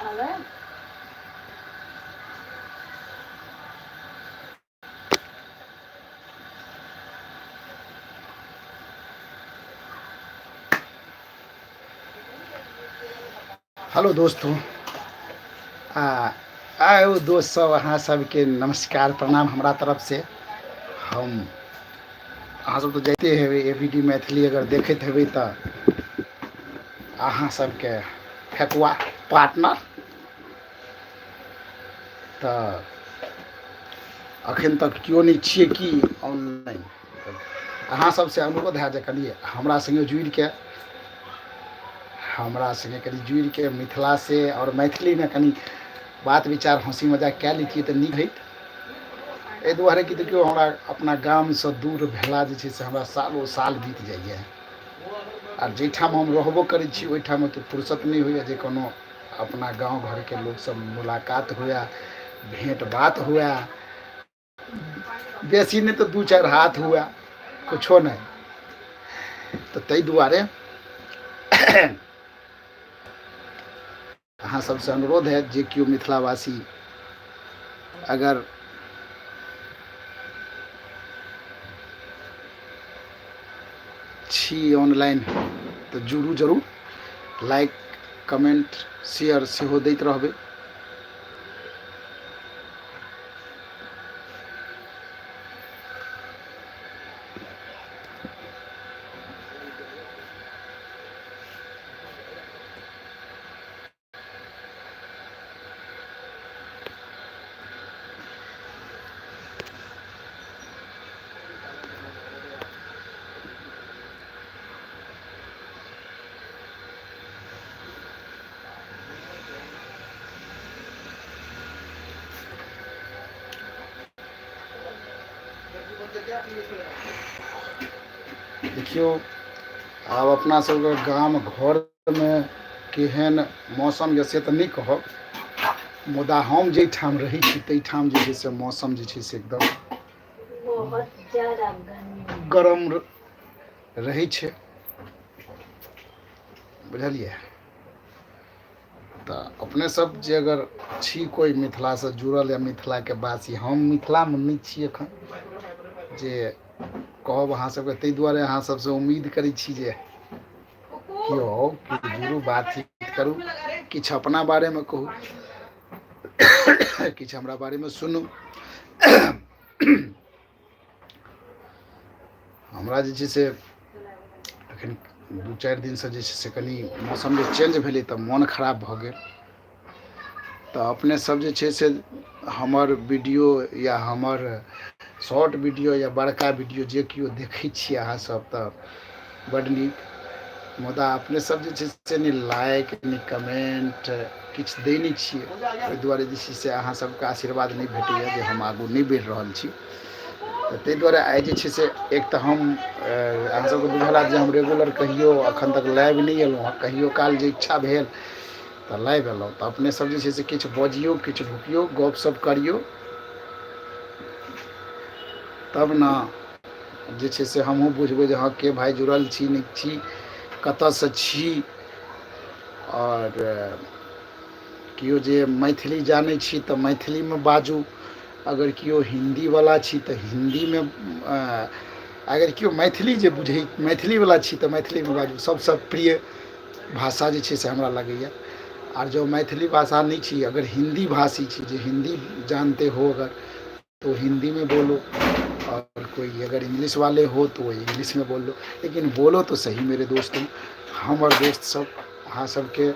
आवे। हेलो दोस्तों, आ आयो दोस्त सब, अहाँ सबके नमस्कार प्रणाम हमरा तरफ से। हम अहाँ सब तऽ जाइते हेबै, ए बी डी मैथिली अगर देखैत हेबै तऽ अहाँ सबके फेकुआ पार्टनर। तऽ अखन तक केओ नहि छियै की ऑनलाइन? अहाँ सबसँ अनुरोध है जे कनि हमरा सङ्गे जुड़िके, हमरा सङ्गे कनि जुड़िके मिथिलासँ आओर मैथिलीमे कनि बात विचार हँसी मजाक कए लैतियै तऽ नीक होइत। एहि दुआरे कि देखियौ, हमरा अपना गामसँ दूर भेला जे छै से हमरा सालो साल बीत जाइए, आर जाहिठाम हम रहबो करै छी ओहिठाम ओतेक फुर्सत नहि होइए जे कोनो अपना गाँव घरके लोकसँ मुलाकात हुए, भेँट बात हुए, बेसी नहि तऽ दू चारि हाथ हुए, किछो नहि। तऽ ताहि दुआरे अहाँ सबसँ अनुरोध है जे केओ मिथिलावासी अगर छी ऑनलाइन तऽ जुड़ू जरूर, लाइक कमेंट शेयर सेहो दैत रहबै। देखियौ, आब अपना सबके गाम घरमे केहन मौसम यऽ से तऽ नहि कहब, मुदा हम जाहिठाम रहै छी ताहिठाम जे छै से मौसम जे छै से एकदम बहुत ज्यादा गर्मी गरम रहै छै, बुझलियै? तऽ अपने सब जे अगर छी कोइ मिथिलासँ जुड़ल या मिथिलाके वासी, हम मिथिलामे नहि छी एखन जे कहब अहाँ सबके, ताहि दुआरे अहाँ सबसँ उम्मीद करै छी जे केओ आउ, केओ जुड़ू, बातचीत करू, किछु अपना बारेमे कहू, किछु हमरा बारेमे सुनू। हमरा जे छै से एखन दू चारि दिनसँ जे छै से कनि मौसम जे चेंज भेलै तऽ मोन खराब भऽ गेल। तऽ अपने सब जे छै से हमर वीडियो या हमर शॉर्ट वीडियो या बड़का वीडियो जे केओ देखै छियै अहाँ सब तऽ बड्ड नीक, मुदा अपने सब जे छै से नहि लाइक नहि कमेंट किछु दै नहि छियै, ओहि दुआरे जे छै से अहाँ सबके आशीर्वाद नहि भेटैए जे हम आगू नहि बढ़ि रहल छी। तऽ ताहि दुआरे आइ जे छै से एक तऽ हम अहाँ सबके बुझल हैत जे हम रेगुलर कहियो एखन तक लाइव नहि एलहुँ हँ, कहियो काल जे इच्छा भेल तऽ लाइव एलहुँ। तऽ अपने सब जे छै से किछु बजियौ, किछु भुकियौ, गपशप करियौ, तब ने जे छै से हमहूँ बुझबै जे हँ के भाय जुड़ल छी, नहि छी, कतऽसँ छी। आओर केओ जे मैथिली जानै छी तऽ मैथिलीमे बाजू, अगर केओ हिन्दीवला छी तऽ हिन्दीमे, अगर केओ मैथिली जे बुझै मैथिलीवला छी तऽ मैथिलीमे बाजू। सबसँ प्रिय भाषा जे छै से हमरा लगैए। आर जँ मैथिली भाषा नहि छी, अगर हिन्दी भाषी छी, जे हिन्दी जानते हो अगर तो हिंदी में बोलो, और कोई अगर इंग्लिश वाले हो तो वो इंग्लिश में बोलो, लेकिन बोलो तो सही मेरे दोस्तों। हमर दोस्त सब, अहाँ सबके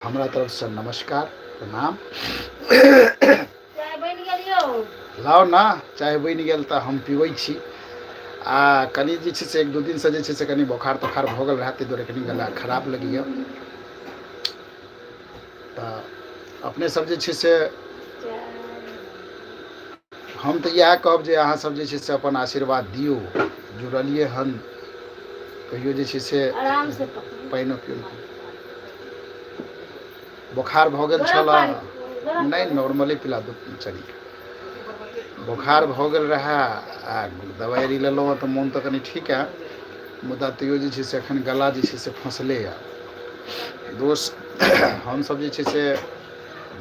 हमरा तरफसँ नमस्कार प्रणाम। चाय बनि गेल यौ? लाउ ना, चाय बनि गेल तऽ हम पीबै छी। आ कनि जे छै से एक दू दिनसँ जे छै से कनि बोखार तोखार भऽ गेल रहए, ताहि दुआरे कनि गला खराब लगैए। तऽ अपने सब जे छै से हम तऽ इएह कहब जे अहाँ सब जे छै से अपन आशीर्वाद दियौ। जुड़लियै हन कहियो जे छै से आराम से पकड़ू। पानिओ पियौ। बोखार भऽ गेल गरम छल। पानि, गरम नहि, पानि। नॉर्मले पिला दू चली। बोखार भऽ गेल रहए आ दबाइ आरी लेलहुँ हँ तऽ मोन तऽ कनि ठीक है, मुदा तैयो जे छै से एखन गला जे छै से फँसले यऽ। दोस्त हमसभ जे छै से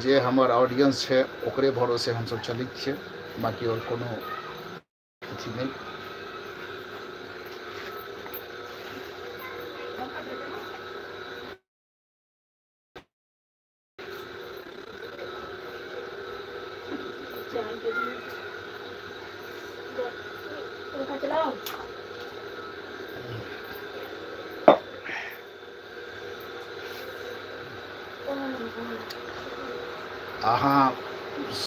जे हमर ऑडियंस छै ओकरे भरोसे हमसभ चलैत छियै, बाँकी आओर कोनो अथी नहि। पंखा चलाओ। अहाँ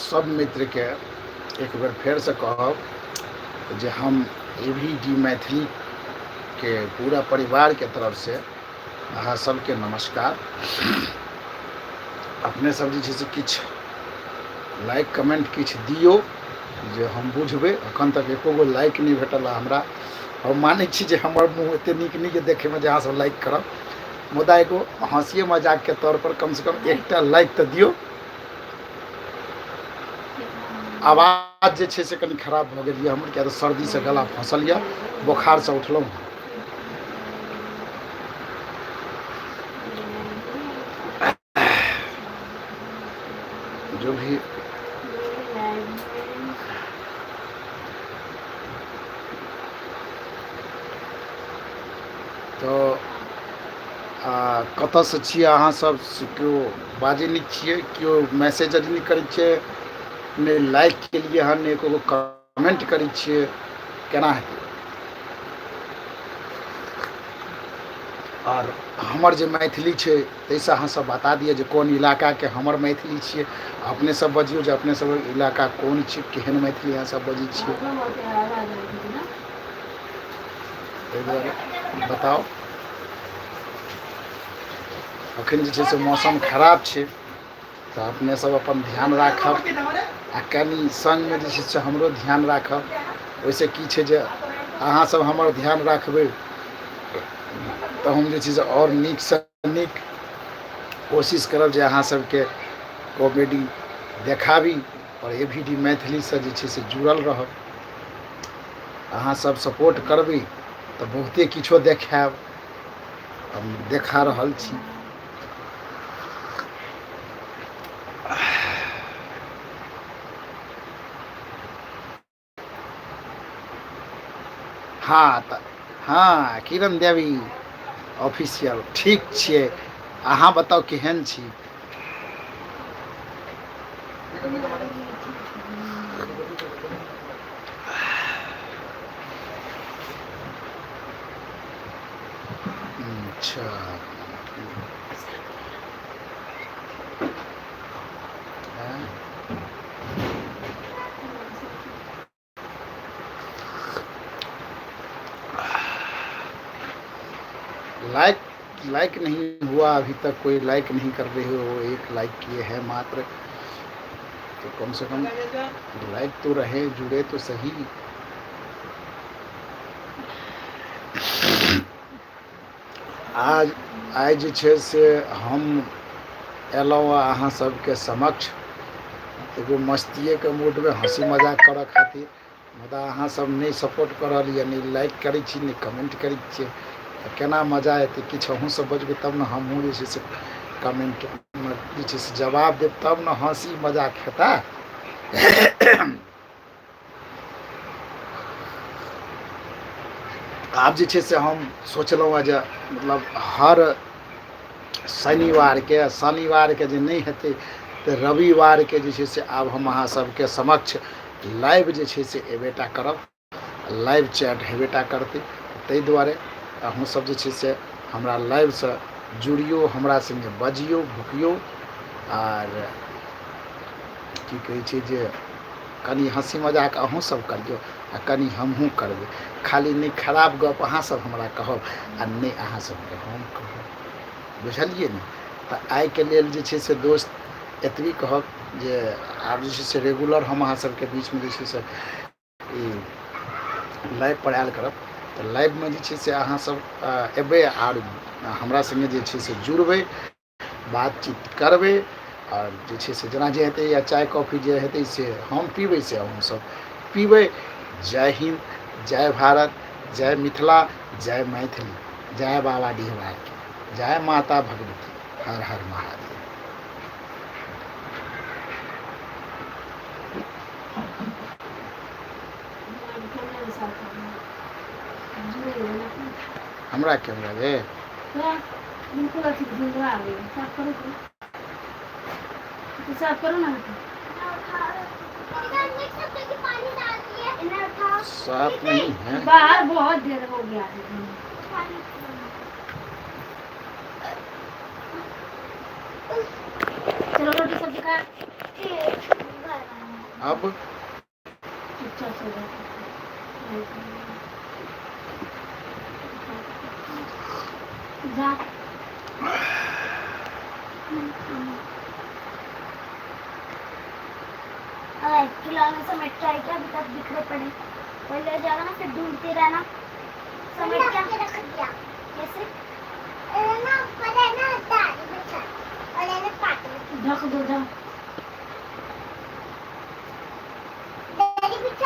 सब मित्रके एक बेर फेरसँ कहब जे हम ए वी डी मैथिलीके पूरा परिवारके तरफसँ अहाँ सबके नमस्कार। अपने सब जे छै से किछु लाइक कमेंट किछु दियौ जे हम बुझबै। अखन तक एको गो लाइक नहि भेटल हँ हमरा। हम मानै छी जे हमर मुँह एतेक नीक नहि यऽ देखैमे जे अहाँ सब लाइक करब, मुदा एगो हँसिए मजाकके तौर पर कमसँ कम एकटा लाइक तऽ दियौ। आवाज जे छै से कनि खराब भऽ गेल यऽ हमर, किया तऽ सर्दीसँ गला फँसल यऽ, बोखारसँ उठलहुँ हँ। जो भी तऽ कतऽसँ छियै अहाँ सब से केओ बाजै नहि छियै, केओ मैसेज आर नहि करै छियै, नहि लाइक केलियै हन, नहि एको गो कमेंट करै छियै, केना हेतै? आओर हमर जे मैथिली छै ताहिसँ अहाँ सब बता दिअ जे कोन इलाकाके हमर मैथिली छियै। अपने सब बजियौ जे अपने सबक इलाका कोन छियै, केहन मैथिली अहाँ सब बजै छियै, ताहि दुआरे बताउ। अखन जे छै से मौसम खराब छै तऽ अपने सब अपन ध्यान राखब आ कनि सङ्गमे जे छै से हमरो ध्यान राखब। ओहिसँ की छै जे अहाँ सब हमर ध्यान राखबै तऽ हम जे छै से आओर नीकसँ नीक कोशिश करब जे अहाँ सबके कॉमेडी देखाबी आओर ए वी डी मैथिलीसँ जे छै से जुड़ल रहब। अहाँ सब सपोर्ट करबै तऽ बहुते किछो देखायब, हम देखा रहल छी। हाँ तऽ हाँ, किरण देवी ऑफिशियल, ठीक छियै, अहाँ बताउ केहन छी? अच्छा, लाइक लाइक नहीं हुआ अभी तक, कोई लाइक नहीं कर रहे हो, एक लाइक किए हैं मात्र, तो कम से कम लाइक तो रहे, जुड़े तो सही। आज आइ जे छै से हम अयलहुँ अहाँ सबके समक्ष एगो मस्तिएके मूडमे हँसी मजाक करऽ खातिर, मुदा अहाँ सब नहि सपोर्ट कऽ रहल यऽ, नहि लाइक करै छी, नहि कमेंट करै छियै, तऽ केना मजा एतै? किछु अहूँ सब बजबै तब ने हमहूँ जे छै से कमेंटमे जे छै से जवाब देब, तब ने हँसी मजाक हेतै। आब जे छै से हम सोचलहुँ हँ जे मतलब हर शनिवारके, शनिवारके जे नहि हेतै तऽ रविवारके जे छै से आब हम अहाँ सबके समक्ष लाइव जे छै से एबेटा करब, लाइव चैट हेबेटा करतै। ताहि दुआरे अहूँ सब जे छै से हमरा लाइवसँ जुड़ियौ, हमरा सङ्गे बजियौ भुकियौ, आर की कहै छै जे कनि हँसी मजाक अहूँ सब करियौ आ कनि हमहूँ करबै। खाली नहि खराब गप अहाँ सब हमरा कहब आ नहि अहाँ सबके हम कहब, बुझलियै ने? तऽ आइके लेल जे छै से दोस्त एतबी कहब जे आब जे छै से रेगुलर हम अहाँ सबके बीचमे जे छै से ई लाइव पर आयल करब। तऽ लाइवमे जे छै से अहाँ सब एबै आर हमरा सङ्गे जे छै से जुड़बै, बातचीत करबै, आओर जे छै से जेना जे हेतै या चाय कॉफी जे हेतै से हम पीबै, से अहूँ सब पीबै। जय हिन्द, जय भारत, जय मिथिला, जय मैथिली, जय बाबा डिहबारके, जय माता भगवती। हर हर महादेव। हमरा कैमरा रे बिल्कुल अथी धुंधला आ गया। साफ करो तो साफ करो ना। साफ नहीं है, बाहर बहुत देर हो गया है। चलो रोटी सब्जी खा। अब चुपचाप सो जाओ। जा। खिलौने समेट के आई क्या? अभी तक बिखरे पड़े। पहले जाना ना, फिर ढूंढते रहना। समेट के रख दिया कैसे? ढक दो जा।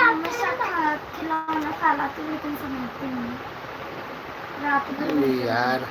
हमेशा खिलौना फैलाती हूँ लेकिन समेटती नहीं रात भर। यार।